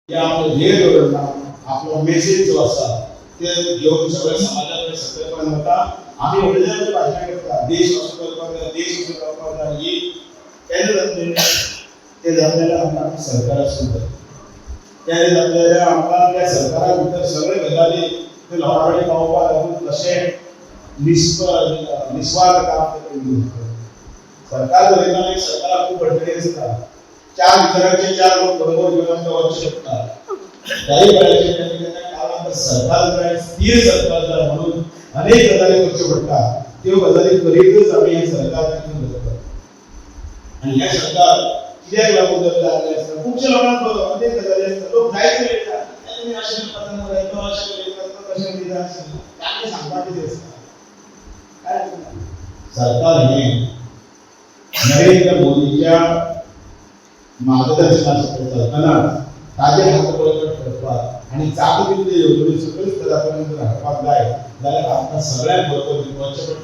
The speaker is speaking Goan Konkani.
की आपलो ध्येय दवरना, आपलो मेसेज जो आसा ते घेवन सगळ्या समाजा कडेन सकयल वता. आमी व्हडले व्हडले भाशणां करता, देश असो करपाक जाय, देश असो जावपाक जाय. ही केन्ना जातलें? तें जातलें जाल्यार आमकां आमचें सरकार आसूंक जाय. तें जातलें जाल्यार आमकां त्या सरकारा भितर सगळे गजाली ते लोकां कडेन पावोवपाक लागून कशें निस्वार्थ काम ते करूंक शकता. सरकार चलयतना एक सरकाराक खूब अडचणी आसता. चार विचारांचे चार लोक बरोबर घेवन आमकां वचचें पडटा. त्याही वेळाचेर केन्ना केन्ना काल आमकां सरकार जाय, स्थीर सरकार जाय म्हणून अनेक गजाली करच्यो पडटा. त्यो गजाली करीतच आमी हें सरकार टिकून दवरतात. आनी हें सरकार कित्याक लागून जर जाल्लें आसता, खुबशे लोकांक अनेक गजाली आसता, लोक जायते उलयता, तुमी अशें करता मरे, तो अशें उलयता, तो तशें उलयता, अशें तांकां सांगपाक कितें आसता? काय आसना. सरकार हें नरेंद्र मोदीच्या मार्गदर्शना सकयल चलतना ताजे हात बळकट करपाक आनी जाता तितले येवजण्यो सकयल स्तरा पर्यंत हाडपाक जाय जाल्यार आमकां सगळ्यांक बरोबर घेवन वचचें पडटा.